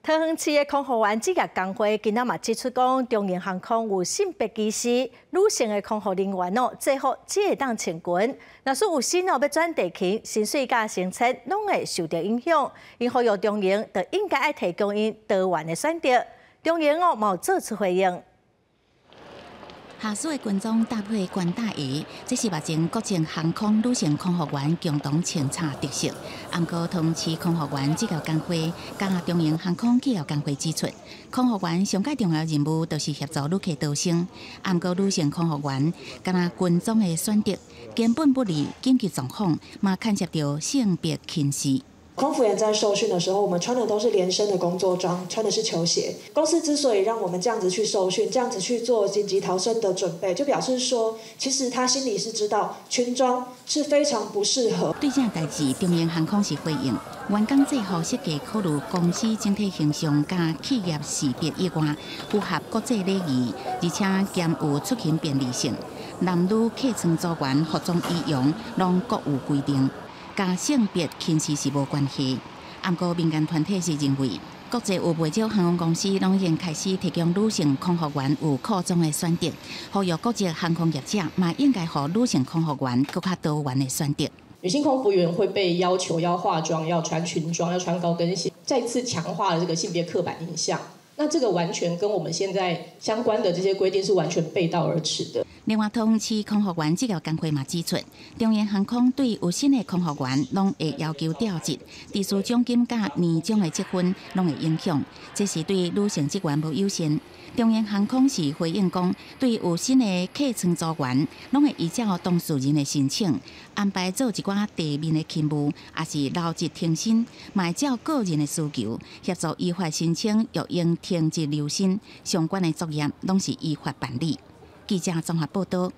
桃園市的空服員職業工會今仔嘛指出講，長榮航空有性別歧視，女性的空服人員哦，制服只會當穿裙。若是有新哦欲轉地勤，薪水佮升遷攏會受著影響。𪜶呼籲長榮就應該愛提供𪜶多元的選擇。長榮哦，嘛有做出回應。下水的軍裝搭配高踭鞋，這是目前國際航空女性空服員共同穿插特色。毋過，桃園市空服員職業工會佮長榮航空企業工會指出，空服員上蓋重要任務就是協助旅客逃生。毋過，女性空服員敢若軍裝的選擇根本不利緊急狀況，嘛牽涉著性別歧視。空服員在受訓的時候，我們穿的都是連身的工作裝，穿的是球鞋。公司之所以讓我們這樣子去受訓，這樣子去做緊急逃生的準備，就表示說，其實他心裡是知道裙裝是非常不適合。對這代誌，長榮航空是回應，員工制服設計考慮公司整體形象佮企業識別以外，符合國際禮儀，而且兼有出勤便利性。男女客艙組員服裝儀容攏各有規定。佮性別歧視是無關係，毋過民間團體是認為，國際有袂少航空公司攏已經開始提供女性空服員有褲裝的選擇，呼籲國際航空業者嘛應該予女性空服員閣較多元的選擇。女性空服員會被要求要化妝、要穿裙裝、要穿高跟鞋，再次強化了這個性別刻板印象。那這個完全跟我們現在相關的這些規定是完全背道而馳的。另外，桃園市空服員職業工會嘛指出，長榮航空對有新的空服員攏會要求調職，支付獎金佮年終的積分攏會影響，這是對女性職員無友善。長榮航空是回應講，對有新的客艙組員，攏會依照當事人的申請安排做一寡地面的勤務，抑是留職停薪，嘛會照個人的需求協助依法申請，育嬰停職留薪，相關的作業攏是依法辦理。記者綜合報導。